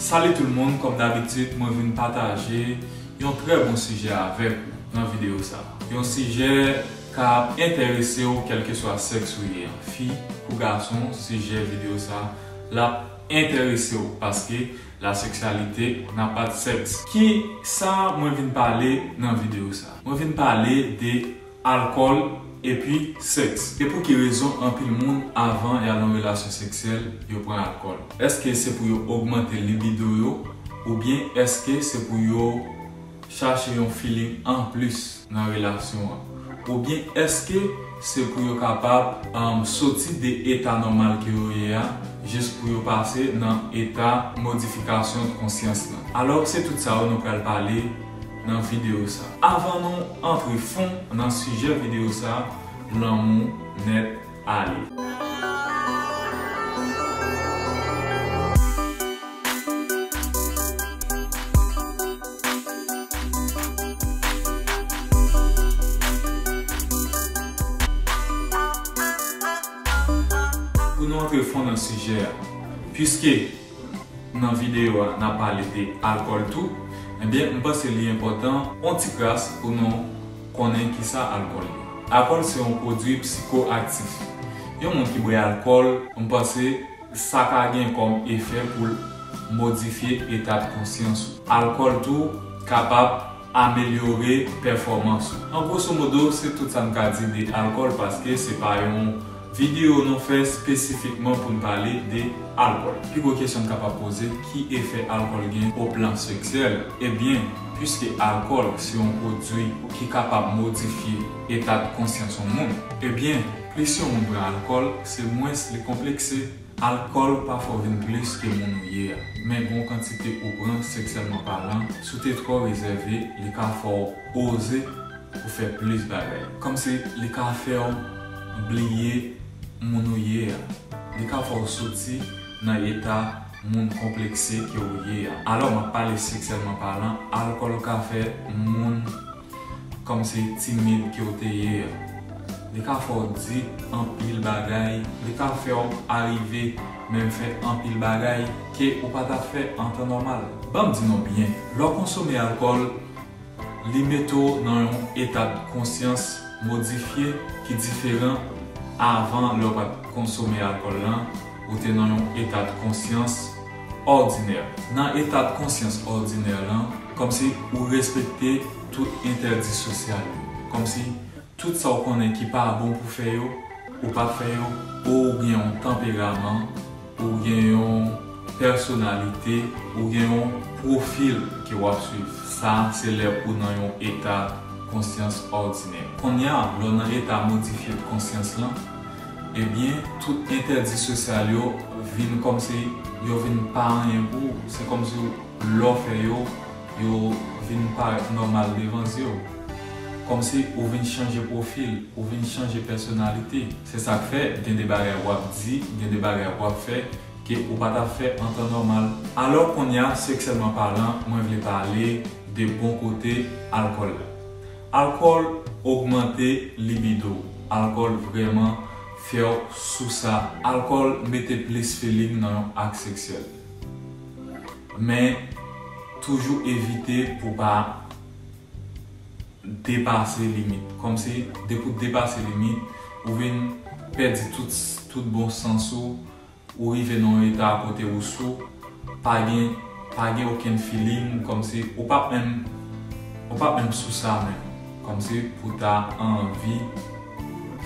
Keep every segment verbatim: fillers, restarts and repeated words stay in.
Salut tout le monde, kòm dabitid, mwen vin pataje yon trè bon sijè avèk ou nan videyo sa. Yon sijè k ap enterese w, kèlkeswa sèks ou ye, fi kou gason, sijè videyo sa, l ap enterese w, paske la sexualité n'a pas de sexe. Ki sa mwen vin pale nan videyo sa? Mwen vin pale de alkòl epi sèks. E pou ki rezon anpil moun, avan y al nan relasyon seksyèl, yo pran alkòl? Èske se pou yo ogmante libido yo, oubyen èske se pou yo chache yon feeling anplis nan relasyon an? Oubyen èske se pou yo kapab, um, soti de eta nòmal ke yo ye a, jis pou yo pase nan eta modifikasyon konsyans lan? Alò, se tout sa yo nou pral pale nan videyo sa. Avan nou antre fon nan sijè videyo sa, lanmou nèt ale. Pou nou antre fon nan sijè a, piske nan videyo a n ap pale de alkòl tou, ebyen, m panse li enpòtan yon ti kras pou nou konnen kisa alkòl ye. Alkòl se yon pwodui psikoaktif. Yon moun ki bwè alkòl, m panse sa ka gen kòm efè pou l modifye eta de konsyans ou. Alkòl tou kapab amelyore pèfòmans ou. An gwoso modo, se tout sa m ka di de alkòl, paske se pa yon videyo nou fè espesifikman pou n pale de alkòl. Pi gwo kesyon n kapab poze, ki efè alkòl gen o plan seksyèl? Ebyen, piske alkòl se yon pwodui ki kapab modifye eta de konsyans yon moun, ebyen, plis yon moun pran alkòl, se mwens li konplekse. Alkòl pa fè w vin plis ke moun ou ye a, men gen yon kantite ou pran, seksyèlman palan, si w te twò rezève, li ka fè w oze pou fè plis bagay. Kòmsi li ka fè w bliye moun ou ye a. Li ka fè w soti nan eta moun konplekse ke w ye a. Alò, m ap pale seksyèlman palan, alkòl ka fè moun kòmsi timid ke w te ye a. Li ka fè w di anpil bagay, li ka fè w arive menm fè anpil bagay ke ou pa t ap fè an tan nòmal. Ban m di nou byen, lè w konsome alkòl, li mete w nan yon eta de konsyans modifye ki diferan avan lè w pa t konsome alkòl lan, ou te nan yon eta de konsyans òdinè. Nan eta de konsyans òdinè lan, kòmsi ou respekte tout entèdi sosyal yo. Kòmsi tout sa w konnen ki pa bon pou fè yo, ou pa fè yo, ou gen yon tanperaman, ou gen yon pèsonalite, ou gen yon pwofil ke w ap swiv. Sa, se lè ou nan yon eta konsyans òdinè. Kounye a, lè w nan eta modifye konsyans lan, ebyen, tout entèdi sosyal yo vin kòmsi yo vin pa anyen pou ou. Se kòmsi lè w fè yo, yo vin parèt nòmal devan zye w. Kòmsi ou vin chanje pwofil, ou vin chanje pèsonalite. Se sa k fè, gen de bagay w ap di, gen de bagay w ap fè, ke ou pa t ap fè an tan nòmal. Alò, kounye a, seksyèlman palan, mwen vle pale de bon kote alkòl la. Alkòl ogmante libido w. Alkòl vrèman fè w sou sa. Alkòl mete plis feeling nan yon ak seksyèl. Men, toujou evite pou pa depase limit. Kòmsi, depi w depase limit, ou vin pèdi tout, tout bon sans ou, ou rive nan yon eta kote ou sou, pa gen, pa gen okenn feeling, kòmsi ou p ap menm, ou p ap menm sou sa menm, kòmsi pou w ta anvi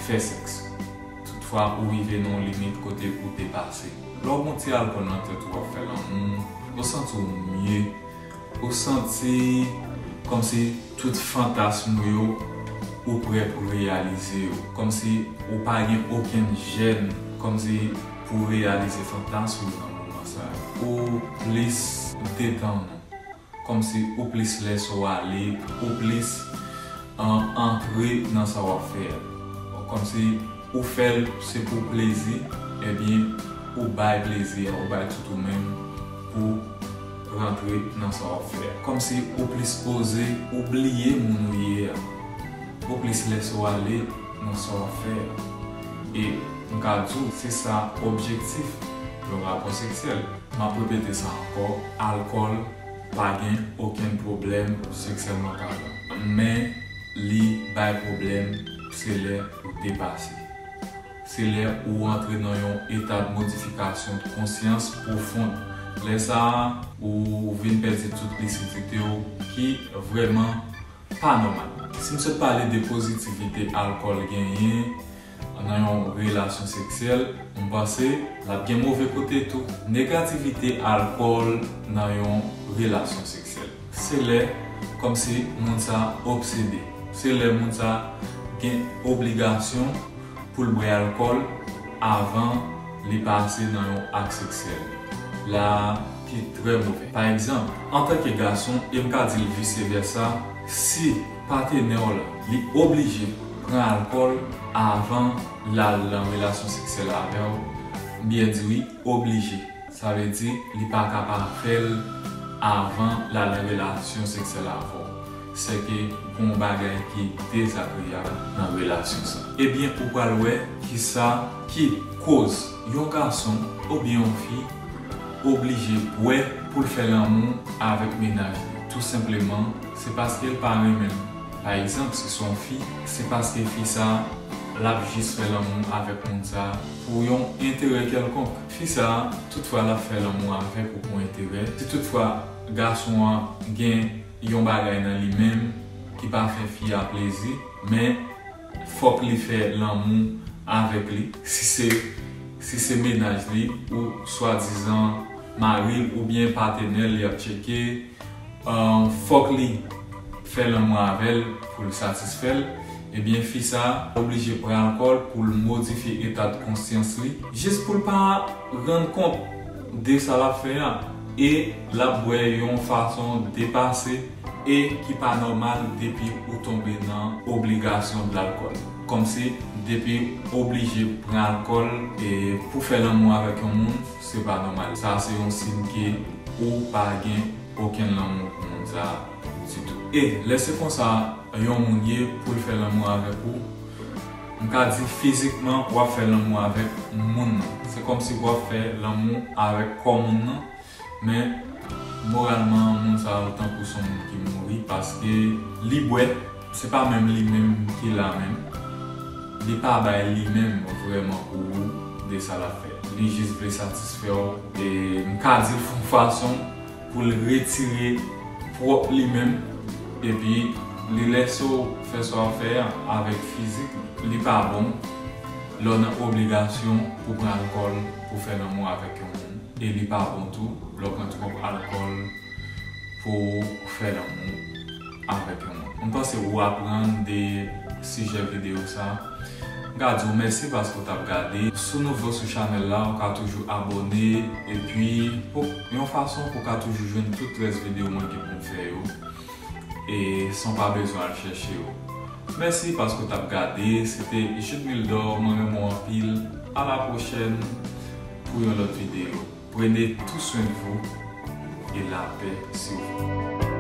fè sèks. Toutfwa, ou rive nan yon limit kote ou depase. Lè w gon ti alkòl nan tèt ou, w ap fè lanmou, ou santi w mye, ou santi kòmsi tout fantasm ou yo, ou prè pou reyalize yo. Kòmsi ou pa gen okenn jèn, kòmsi pou reyalize fantasm ou yo nan moman sa yo. Ou plis detann ou. Kòmsi ou plis lèse w ale, ou plis, an, antre nan sa w ap fè a. Kòmsi ou fè l se pou plezi, ebyen, ou bay plezi a, ou bay tout ou menm pou rantre nan sa w ap fè a. Kòmsi ou plis oze, ou bliye moun ou ye a. Ou plis lèse w ale nan sa w ap fè a. E m ka di w, se sa objektif yon rapò seksyèl. M ap repete sa ankò, alkòl pa gen okenn pwoblèm seksyèlman palan. Men li bay pwoblèm se lè ou depase. Se lè ou antre nan yon eta de modifikasyon de konsyans pwofon. Lè sa a, ou vin pèdi tout lisidite w ki vrèman pa nòmal. Si m sot pale de pozitivite alkòl genyen nan yon relasyon seksyèl, m panse l ap gen move kote tou. Negativite alkòl nan yon relasyon seksyèl, se lè kòmsi moun sa obsede. Se lè moun sa gen obligasyon pou l bwè alkòl avan li pase nan yon ak seksyèl. La ki trè move. Pa egzanp, antanke gason, e m ka di l vise vèsa, si patenè w la, li oblije pran alkòl avan l al nan relasyon seksyèl avè w, m byen di wi, oblije. Sa vle di, li pa ka pa fè l avan l al nan relasyon seksyèl avè w. Sèke gon bagay ki dezagreyab nan relasyon sa. Ebyen, ou pral wè kisa ki koz yon gason oubyen yon fi oblije bwè pou l fè lanmou avèk mennaj li. Tou senpleman, se paske l pa renmen l. Pa egzanp, si se yon fi, se paske fi sa l ap jis fè lanmou avèk moun sa pou yon enterè kèlkonk. Fi sa, tout fwa l ap fè lanmou avèk ou pou enterè, si tout fwa gason an gen yon bagay nan li menm ki pa fè fi a plezi, men fòk li fè lanmou avèk li. Si se, si se mennaj li ou swadizan mari l oubyen patenè l li ap tcheke, um, fòk li fè lanmou avè l pou l satisfè l, ebyen fi sa oblije pran alkòl pou l modifye eta de konsyans li, jis pou l pa rann kont de sa l ap fè a, e l ap bwè yon fason depase e ki pa nòmal depi ou tonbe nan obligasyon de lalkòl. Kòmsi depi w oblije pran alkòl e pou fè lanmou avèk yon moun, se pa nòmal. Sa se yon siy ke ou pa gen okenn lanmou pou moun sa ditou. E lè se konsa yon moun ye pou l fè lanmou avèk ou, m ka di fizikman w ap fè lanmou avèk moun nan. Se kòmsi w ap fè lanmou avèk kò moun nan, men moralman moun sa yo tankou se yon moun ki mouri paske li bwè, se pa menm li menm ki la menm. Li pa bay li menm vrèman pou ou de sa l ap fè. Li jis vle satisfè w. E m ka di l fè yon fason pou l retire pwòp li menm, epi li lèse w fè sa w ap fè a avèk fizik li. Li pa bon lè w nan obligasyon pou pran alkòl pou fè lanmou avèk yon moun, e li pa bon tou lè w pran twòp alkòl pou w fè lanmou avèk yon moun. M panse ou aprann de sijè videyo sa. M ka di w mèsi paske w t ap gade. Si w nouvo sou chanèl la, ou ka toujou abòne, epi pou yon fason pou w ka toujou jwenn tout rès videyo mwen gen pou m fè yo, e san w pa bezwen al chèche yo. Mèsi paske w t ap gade. Se te Jude Mildor, mwen renmen w anpil. A la pwochèn pou yon lòt videyo. Prenez tout soin de vous et la paix sur vous.